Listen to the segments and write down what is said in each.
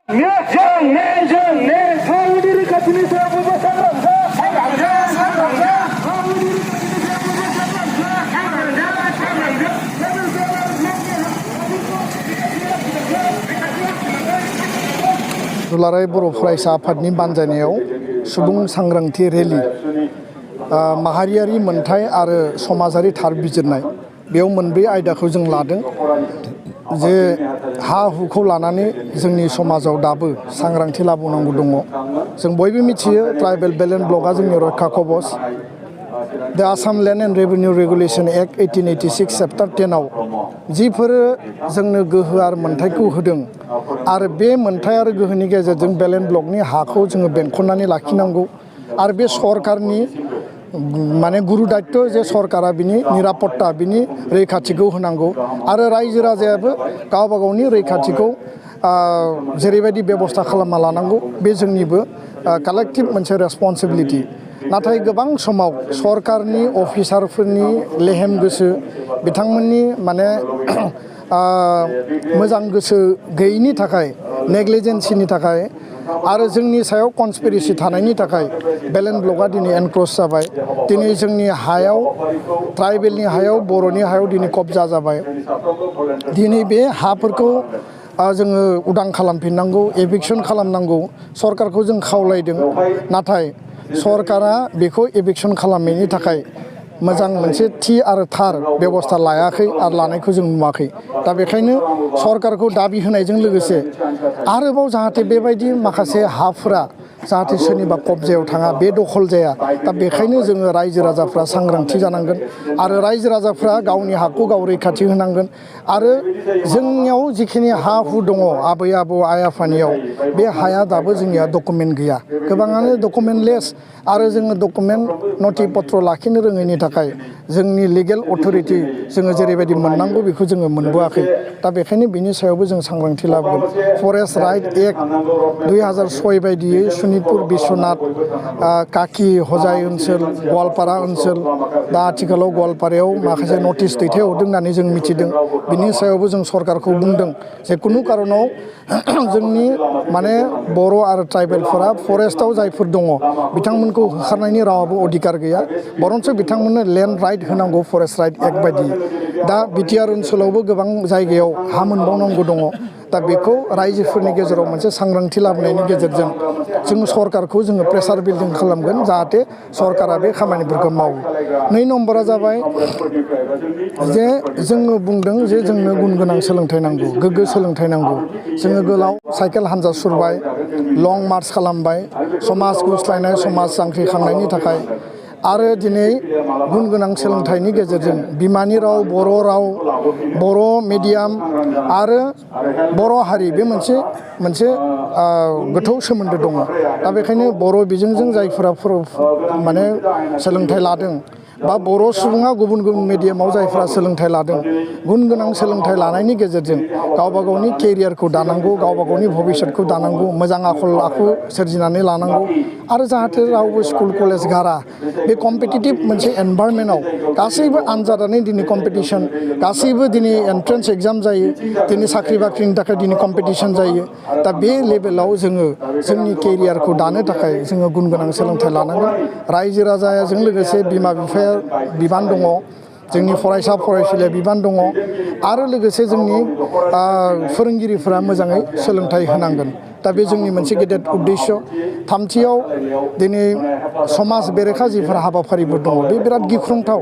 दुलाराय बर' फरायसा आफादनि बानजायनायाव सुबुं सांग्रांथि रेलि माहारियारि मोनथाय आरो समाजारि थार बिजिरनाय बेयाव मोनब्रै आयदाखौ जों लादों जे हा हुखौ लानानै जोंनि समाजाव दाबो सांग्रांथि लाबोनांगौ दङ जों बयबो मिथियो ट्राइबेल बेलेन्स ब्लकआ जोंनि रैखा कवच द Assam land and revenue regulation act 1886 chapter 10 आव जिफोरो जोंनो गोहो आरो मोनथायखौ होदों आरो बे मोनथाय आरो गोहोनि गेजेरजों बेलेन्स ब्लकनि हाखौ जोङो बेंखननानै लाखिनांगौ आरो बे सरकारनि माने गुरु दायित्व जे सरकारा बिनि निरापत्ता बिनि रैखाथिखौ होनांगौ आरो रायजो राजायाबो गावबा गावनि रैखाथिखौ जेरैबायदि बेबस्था खालामना लानांगौ बे जोंनिबो कालेक्टिभ मोनसे रेसपन्सिबिलिटि नाथाय गोबां समाव सरकारनि अफिसारफोरनि लेहेम गोसो बिथांमोननि माने मोजां गोसो गैयैनि थाखाय नेग्लिजेन्सिनि थाखाय आरो जोंनि सायाव कनस्पिरेसि थानायनि थाखाय बेलेन्स ब्लकआ दिनै एनक्ल'ज जाबाय दिनै जोंनि हायाव ट्राइबेलनि हायाव बर'नि हायाव दिनै कब्जा जाबाय दिनै बे हाफोरखौ जोङो उदां खालामफिननांगौ एभिक्सन खालामनांगौ सरकारखौ जों खावलायदों नाथाय सरकारा बेखौ एभिक्सन खालामनायनि थाखाय मोजां मोनसे थि आरो थार बेबस्था लायाखै आरो लानायखौ जों नुवाखै दा बेखायनो सरकारखौ दाबि होनायजों लोगोसे आरोबाव जाहाथे बेबायदि माखासे हाफोरा जाहाथे सोरनिबा कब्जायाव थाङा बे दखल जाया दा बेखायनो जोङो रायजो राजाफ्रा सांग्रांथि जानांगोन आरो रायजो राजाफ्रा गावनि हाखौ गाव रैखाथि होनांगोन आरो जोंनियाव जिखिनि हा हु दङ आबै आबौ आइ आफानियाव बे हाया दाबो जोंनिया डकुमेन्ट गैया गोबाङानो डकुमेन्टलेस आरो जोङो डकुमेन्ट नथि पत्र लाखिनो रोङैनि थाखाय जोंनि लिगेल अथरिटि जोङो जेरैबायदि मोननांगौ बेखौ जोङो मोनबोआखै दा बेखायनो बिनि सायावबो जों सांग्रांथि लाबोगोन फरेस्ट राइट एक्ट 2006 बायदियै सनितपुर बिश्वनाथ काकी हजाय ओनसोल गवालपारा ओनसोल दा आथिखालाव गवालपारायाव माखासे नटिस दैथायहरदों होननानै जों मिथिदों बिनि सायावबो जों सरकारखौ बुंदों जे कुनु कारनाव जोंनि माने बर' आरो ट्राइबेलफोरा फरेस्टआव जायफोर दङ बिथांमोनखौ होखारनायनि रावाबो अधिकार गैया बरन्स बिथांमोननो लेन्ड राइट होनांगौ फरेस्ट राइट एक्ट बायदि दा बिटिआर ओनसोलावबो गोबां जायगायाव हा मोनबावनांगौ दङ दा बेखौ रायजोफोरनि गेजेराव मोनसे सांग्रांथि लाबोनायनि गेजेरजों जों सरकारखौ जोङो प्रेसार बिल्डिं खालामगोन जाहाथे सरकारा बे खामानिफोरखौ मावो 2 नम्बरा जाबाय जे जोङो बुंदों जे जोंनो गुन गोनां सोलोंथाइ नांगौ गोग्गो सोलोंथाइ नांगौ जोङो गोलाव साइकेल हान्जा सुरबाय लं मार्च खालामबाय समाज गुस्लायनाय समाज जांख्रिखांनायनि थाखाय आरो दिनै गुन गोनां सोलोंथाइनि गेजेरजों बिमानि राव बर' मिडियाम आरो बर' हारि बे मोनसे गोथौ सोमोन्दो दङ दा बेखायनो बर' बिजोंजों जायफोरा माने सोलोंथाइ लादों बा बर' सुबुङा गुबुन गुबुन मिडियामाव जायफोरा सोलोंथाइ लादों गुन गोनां सोलोंथाइ लानायनि गेजेरजों गावबा गावनि केरियारखौ दानांगौ गावबा गावनि भबिष्यतखौ दानांगौ मोजां आखल आखु सोरजिनानै लानांगौ आरो जाहाथे रावबो स्कुल कलेज गारा बे कम्पिटिटिभ मोनसे एनभायरनमेन्टआव गासैबो आनजादानो दिनै कम्पिटिसन गासैबो दिनै एन्ट्रेन्स एग्जाम जायो दिनै साख्रि बाख्रिनि थाखाय दिनै कम्पिटिसन जायो दा बे लेभेलाव जोङो जोंनि केरियारखौ दानो थाखाय जोङो गुन गोनां सोलोंथाइ लानांगोन रायजो राजाजों लोगोसे बिमा बिफाया बिबान दङ जोंनि फरायसा फरायसुलिया बिबान दङ आरो लोगोसे जोंनि फोरोंगिरिफोरा मोजाङै सोलोंथाइ होनांगोन दा बे जोंनि मोनसे गेदेर उद्देश्य थामथियाव दिनै समाज बेरेखा जिफोर हाबाफारिफोर दङ बे बिराद गिख्रंथाव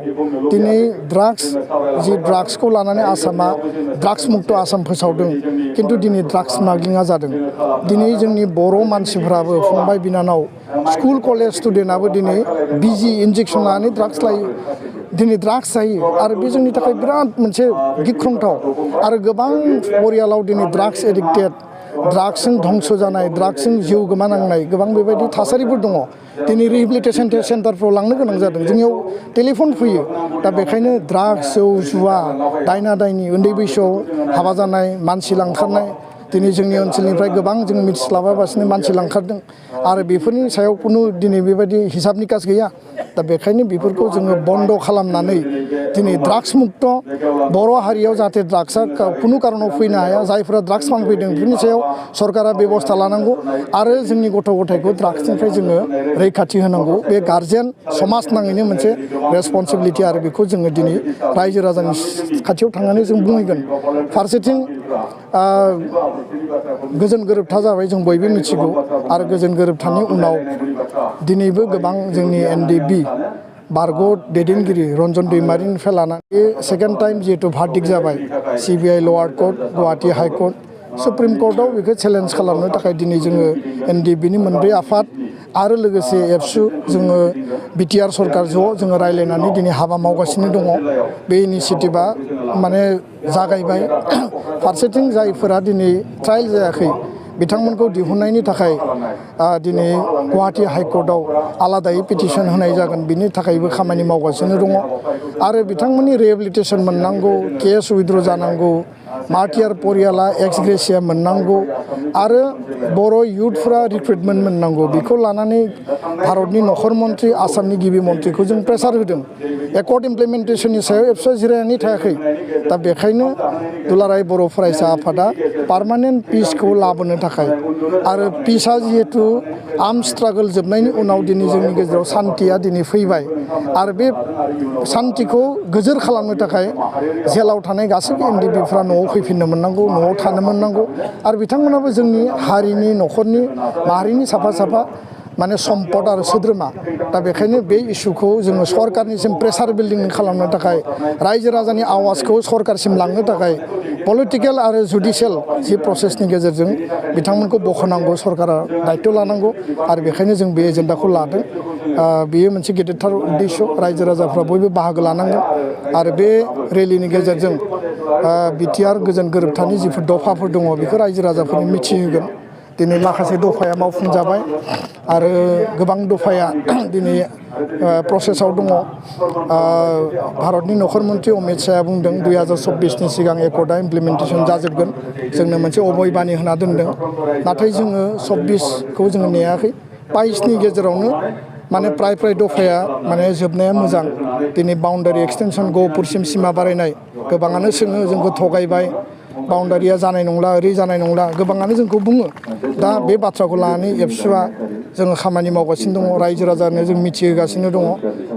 दिनै ड्राग्सखौ लानानै आसामा ड्राग्स मुक्त आसाम फोसावदों खिन्थु दिनै ड्राग्स स्मागलिंआ जादों दिनै जोंनि बर' मानसिफोराबो फंबाय बिनानाव स्कुल कलेज स्टुडेन्टआबो दिनै बिजि इन्जेक्सन लानानै ड्राग्स लायो दिनै ड्राग्स जायो आरो बे जोंनि थाखाय बिराद मोनसे गिख्रंथाव आरो गोबां परियालाव दिनै ड्राग्स एडिक्टेड ड्राग्सजों धंस जानाय ड्राग्सजों जिउ गोमानांनाय गोबां बेबायदि थासारिफोर दङ दिनै रिहेबिलिटेसन सेन्टारफ्राव लांनो गोनां जादों जोंनियाव टेलिफन फैयो दा बेखायनो ड्राग्स जौ जुवा दायना दायनि उन्दै बैसोआव हाबा जानाय मानसि लांखारनाय दिनै जोंनि ओनसोलनिफ्राय गोबां जों मिथिस्लाबाबासिनो मानसि लांखारदों आरो बेफोरनि सायाव खुनु दिनै बेबायदि हिसाब निकास गैया दा बेखायनो बेफोरखौ जोङो बन्द खालामनानै दिनै ड्राग्स मुक्त बर' हारियाव जाहाथे ड्राग्सआ खुनु कारनाव फैनो हाया जायफोरा ड्राग्स फानफैदों बेफोरनि सायाव सरकारा बेबस्था लानांगौ आरो जोंनि गथ' गथायखौ ड्राग्सनिफ्राय जोङो रैखाथि होनांगौ बे गार्जेन समाज नाङैनो मोनसे रेसपन्सिबिलिटि आरो बेखौ जोङो दिनै रायजो राजानि खाथियाव थांनानै जों बुंहैगोन फारसेथिं गोजोन गोरोबथा जाबाय जों बयबो मिथिगौ आरो गोजोन गोरोबथानि उनाव दिनैबो गोबां जोंनि NDFB बारग' दैदेनगिरि रन्जन दैमारिनिफ्राय लानानै सेकेन्ड टाइम जिहेतु भार्डिक्ट जाबाय CBI lower court Guwahati high court supreme कर्टआव बेखौ चेलेन्ज खालामनो थाखाय दिनै जोङो NDFBनि मोनब्रै आफाद आरो लोगोसे एबसु जोङो बिटिआर सरकार जोङो रायज्लायनानै दिनै हाबा मावगासिनो दङ बे इनिसियेटिभा माने जागायबाय फारसेथिं जायफोरा दिनै ट्रायल जायाखै बिथांमोनखौ दिहुननायनि थाखाय दिनै गुवाहाटी हाइकर्टआव आलादायै पिटिसन होनाय जागोन बिनि थाखायबो खामानि मावगासिनो दङ आरो बिथांमोननि रिहेबिलिटेसन मोननांगौ केस उइथड्र जानांगौ मार्टियार परियाला एक्स ग्रेसिया मोननांगौ आरो बर' इयुथफोरा रिक्रुटमेन्ट मोननांगौ बेखौ लानानै भारतनि नखर मन्त्रि आसामनि गिबि मन्थ्रिखौ जों प्रेसार होदों एकर्ड इमप्लिमेन्टेसननि सायाव एबसुआ जिरायनानै थायाखै दा बेखायनो दुलाराय बर' फरायसा आफादा पार्मानेन्ट पिसखौ लाबोनो थाखाय आरो पिसआ जिहेतु आर्म स्ट्रागल जोबनायनि उनाव दिनै जोंनि गेजेराव सान्थिया दिनै फैबाय आरो बे सान्थिखौ गोजोर खालामनो थाखाय जेलाव थानाय गासैबो NDFBफ्रा न'आव फैफिननो मोननांगौ न'आव थानो मोननांगौ आरो बिथांमोनाबो जोंनि हारिनि नखरनि माहारिनि साफा साफा माने सम्पद आरो सोद्रोमा दा बेखायनो बे इस्युखौ जोङो सरकारनिसिम प्रेसार बिल्डिं खालामनो थाखाय रायजो राजानि आवाजखौ सरकारसिम लांनो थाखाय पलिटिकेल आरो जुडिशियेल जि प्रसेसनि गेजेरजों बिथांमोनखौ बखनांगौ सरकारा दायित्व लानांगौ आरो बेखायनो जों बे एजेन्डाखौ लादों बेयो मोनसे गेदेरथार उद्देश्य रायजो राजाफ्रा बयबो बाहागो लानांगोन आरो बे रेलिनि गेजेरजों बिटिआर गोजोन गोरोबथानि जिफोर दफाफोर दङ बेखौ रायजो राजाफोरनो मिथिहोगोन दिनै माखासे दफाया मावफुंजाबाय आरो गोबां दफाया दिनै प्रसेसआव दङ भारतनि नखर मन्त्रि अमित शाहआ बुंदों 2026नि सिगां एकर्डआ इमप्लिमेन्टेसन जाजोबगोन जोंनो मोनसे अबयबानि होना दोनदों नाथाय जोङो 26खौ जोङो नेयाखै 22नि गेजेरावनो माने प्राय दफाया माने जोबनाया मोजां दिनै बाउन्डारि एक्सटेनसन गहपुरसिम सिमा बारायनाय गोबाङानो सोङो जोंखौ थगायबाय बाउन्डारिया जानाय नंला ओरै जानाय नंला गोबाङानो जोंखौ बुङो दा बे बाथ्राखौ लानानै एबसुआ जोङो खामानि मावगासिनो दङ रायजो राजानो जों मिथिहोगासिनो दङ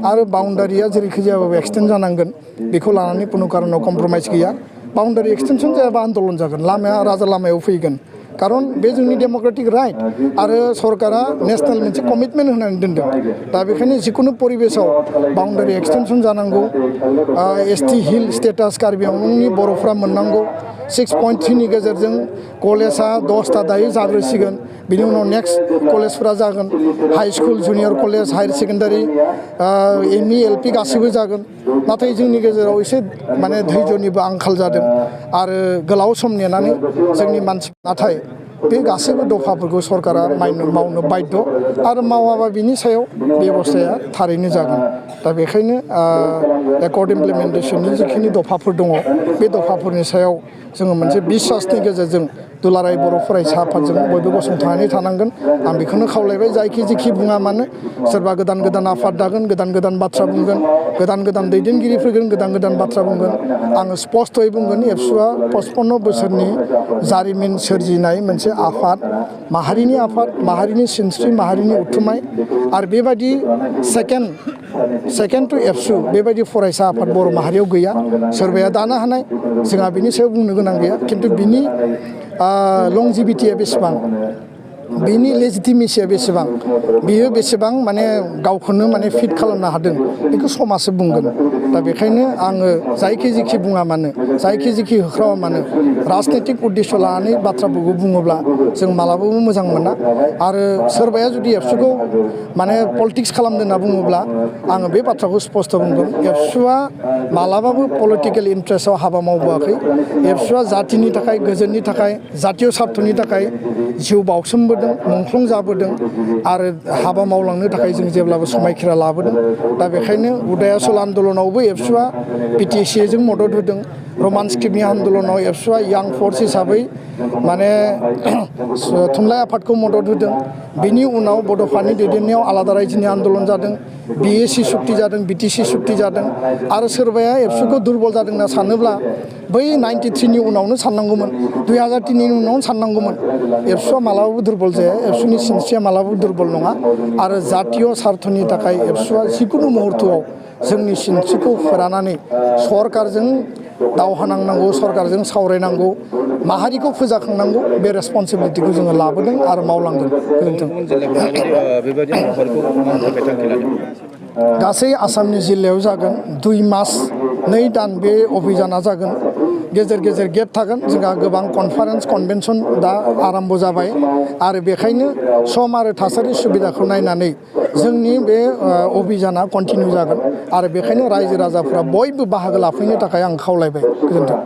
आरो बाउन्डारिया जेरैखि जायाबाबो एक्सटेन्ड जानांगोन बेखौ लानानै खुनु कारनाव कमप्रमाइस गैया बाउन्डारि एक्सटेनसन जायाबा आन्दलन जागोन लामाया राजा लामायाव फैगोन कारन बे जोंनि डेम'क्रेटिक राइट आरो सरकारा नेसनेल मोनसे कमिटमेन्ट होनानै दोनदों दा बेखायनो जिखुनु परिबेसाव बाउन्डारि एक्सटेनसन जानांगौ ST हिल स्टेटास कार्बि आंलंनि बर'फ्रा मोननांगौ 6.3नि गेजेरजों कलेजआ 10टा दायो जाग्रोसिगोन बिनि उनाव नेक्स्ट कलेजफोरा जागोन high school junior college higher secondary ME LP गासैबो जागोन नाथाय जोंनि गेजेराव एसे माने धैर्यनिबो आंखाल जादों आरो गोलाव सम नेनानै जोंनि मानसि नाथाय बे गासैबो दफाफोरखौ सरकारा मावनो बाध्य आरो मावाबा बिनि सायाव बेबस्थाया थारैनो जागोन दा बेखायनो एकर्ड इमप्लिमेन्टेसननि जिखिनि दफाफोर दङ बे दफाफोरनि सायाव जोङो मोनसे बिसासनि गेजेरजों दुलाराय बर' फरायसा आफादजों बयबो गसंथानानै थानांगोन आं बेखौनो खावलायबाय जायखि जिखि बुङा मानो सोरबा गोदान आफाद दागोन गोदान बाथ्रा बुंगोन गोदान दैदेनगिरि फैगोन गोदान बाथ्रा बुंगोन आङो स्पष्टयै बुंगोन एबसुआ 55 बोसोरनि जारिमिन सोरजिनाय मोनसे आफाद माहारिनि सिनस्रि माहारिनि उथुमाय आरो बेबायदि सेकेन्ड टु एबसु बेबायदि फरायसा आफाद बर' माहारियाव गैया सोरबाया दानो हानाय जोंहा बिनि सायाव बुंनो गोनां गैया खिन्थु बिनि लंजिभिटिया बेसेबां बिनि लेजिटिमेसिया बेसेबां बियो बेसेबां माने गावखौनो माने फिट खालामनो हादों बेखौ समाजसो बुंगोन दा बेखायनो आङो जायखि जिखि बुङा मानो जायखि जिखि होख्रावा मानो राजनितिक उद्देश्य लानानै बाथ्राफोरखौ बुङोब्ला जों मालाबाबो मोजां मोना आरो सोरबाया जुदि एबसुखौ माने पलिटिक्स खालामदों होनना बुङोब्ला आङो बे बाथ्राखौ स्पष्ट बुंगोन एबसुआ मालाबाबो पलिटिकेल इन्ट्रेस्टआव हाबा मावबोआखै एबसुआ जातिनि थाखाय गोजोननि थाखाय जातीय स्वार्थनि थाखाय जिउ बाउसोमबोदों मुंख्लं जाबोदों आरो हाबा मावलांनो थाखाय जों जेब्लाबो समायखिरा लाबोदों दा बेखायनो उदायासल आन्दलनावबो आन्दलनावबो एबसुआ पिटिसिजों मदद होदों रमान स्क्रिप्टनि आन्दलनाव एबसुआ यां फर्स हिसाबै माने थुनलाइ आफादखौ मदद होदों बिनि उनाव बड'फानि दैदेननायाव आलादा रायजोनि आन्दलन जादों बिएसि सुक्ति जादों बिटिसि सुक्ति जादों आरो सोरबाया एबसुखौ दुरबल जादों होनना सानोब्ला बै 93नि उनावनो साननांगौमोन 2003नि उनावनो साननांगौमोन एबसुआ मालाबाबो दुरबल जाया एबसुनि सिनस्रिया मालाबाबो दुरबल नङा आरो जातीय सार्थनि थाखाय एबसुआ जिकुनु मुहुर्तआव जोंनि सिनस्रिखौ फोरानानै सरकारजों दावहा नांनांगौ सरकारजों सावरायनांगौ माहारिखौ फोजाखांनांगौ बे रेसपन्सिबिलिटिखौ जोङो लाबोदों आरो मावलांगोन गोजोन्थों गासै आसामनि जिल्लायाव जागोन 2 मास 2 दान बे अभियाना जागोन गेजेर गेजेर गेप थागोन जोंहा गोबां कनफारेन्स कनभेनसन दा आरम्भ जाबाय आरो बेखायनो सम आरो थासारि सुबिदाखौ नायनानै जोंनि बे अभियाना कन्टिनिउ जागोन आरो बेखायनो रायजो राजाफ्रा बयबो बाहागो लाफैनो थाखाय आं खावलायबाय गोजोन्थों